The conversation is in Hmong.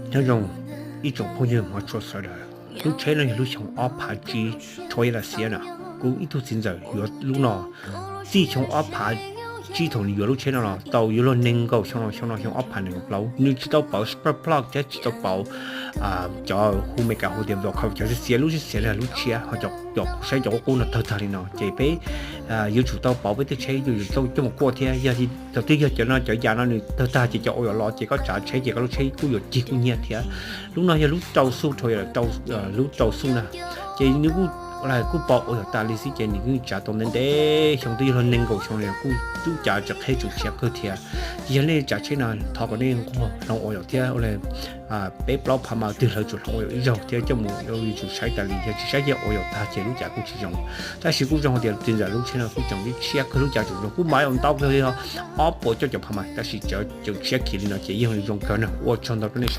Nyob zoo ib tsoom phooj ywg hmov tshua sawv daws, lub tsheb no yog lub xyoo ob phav tsib, thaum yog lam xiav na, kuv ib tug txiv ntxawm yuav lub no txij xyoo ob phav tsib thaum nws yuav lub tsheb no los tau yuav luag nees nkaum xyoo no, xyoo no xyoo ob phav nees nkaum plaub, nws tsis tau pauv spark plug thiab tsis tau pauv cov hu Meskas hu tias valve cover, cov xiav lub xiav lub tshiab, ho cov saib cov qub qub no tawg tag li no ces peb yuav tsum tau pauv peb tej tsheb yuav tsum tau coj mus kuaj thiab. Yog thaum twg yog cov no cov yam no nws tawg tag ces cov ua yuav los ces koj tsav tsheb ces koj lub tsheb kuj yuav cig kuj nyiag thiab. Lub no yog lub rau xuj, lub rau xuj na, ces nws kuj pauv ua yuav tas li xwb ces nws kuj tsav tau ntev ntev xyoo twb yog luag nees nkaum xyoo li, kuj lub cav tseem qheb tseem tshiab kawg thiab. Ces yog nej tsav tsheb no thov kom nej nquag hloov ua yuav thiab, peb plaub phav mas twg lawv tsuas hloov ua yuav ib zaug thiab coj mus yuav tsum saib tas li, yog tsis saib ces ua yuav tag ces lub cav kuj tsis zoo. Tab sis kuj zoo hais tias txiv ntxawm lub tsheb no kuj tseem tshiab kawg, lub cav tseem zoo, kuj mas ntau kawg li, ob puas cuaj caum phav mas, tab sis tseem tshiab khiv li no ces yeej zoo kawg na. Ua tsaug ntau rau nej